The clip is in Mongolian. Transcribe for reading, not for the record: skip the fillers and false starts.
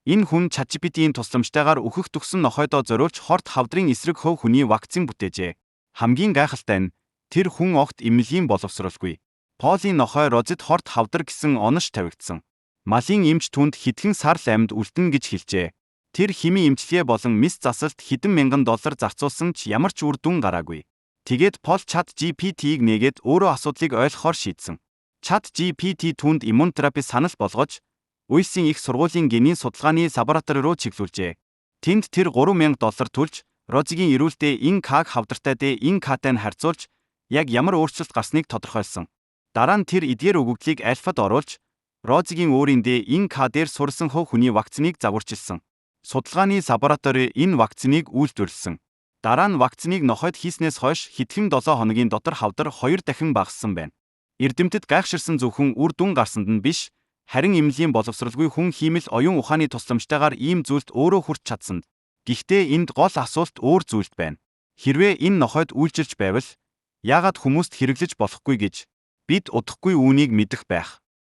Энэ хүн ChatGPT-ийн тусламжтайгаар үхэх төгсөн нохойдоо зориулж хорт хавдрын эсрэг хувь хүний вакцин бүтээжээ. Хамгийн гайхалтай нь тэр хүн огт эмнэлгийн боловсролгүй. Полийн нохой Розид хорт хавдар гэсэн онош тавигдсан. Малын эмч түүнд хэдхэн сар л амьд үлдэнэ гэж хэлжээ. Тэр химийн эмчилгээ болон мэс засалт хэдэн мянган доллар зарцуулсан ч ямар ч үр дүн гараагүй. Тэгээд Пол ChatGPT-г нээгээд өөрөө асуудлыг ойлгохоор шийдсэн. ChatGPT түүнд иммунотерапи санал болгож, Уэльсийн их сургуулийн генийн судалгааны лаборатори руу чиглүүлжээ. Тэнд тэр 3000 доллар төлж, Розигийн эрүүл ДНК-г хавдартай ДНК-тай нь харьцуулж, яг ямар өөрчлөлт гарсныг тодорхойлсон. Дараа нь тэр эдгээр өгөгдлийг альфад оруулж, Розигийн өөрийн ДНК дээр суурилсан хувь хүний вакциныг загварчилсан. Судалгааны лаборатори энэ вакциныг үйлдвэрлэсэн. Дараа нь вакциныг нохойд хийснээс хойш хэдхэн 7 хоногийн дотор хавдар 2 дахин багассан байна. Эрдэмтэд гайхширсан зөвхөн үр дүн гарсанд нь биш, харин эмнэлгийн боловсролгүй хүн хиймэл оюун ухааны тусламжтайгаар ийм зүйлд өөрөө хүрч чадсанд. Гэхдээ энд гол асуулт өөр зүйлд байна. Хэрвээ энэ нохойд үйлчилж байвал яагаад хүмүүст хэрэглэж болохгүй гэж бид удахгүй үүнийг мэдэх байх.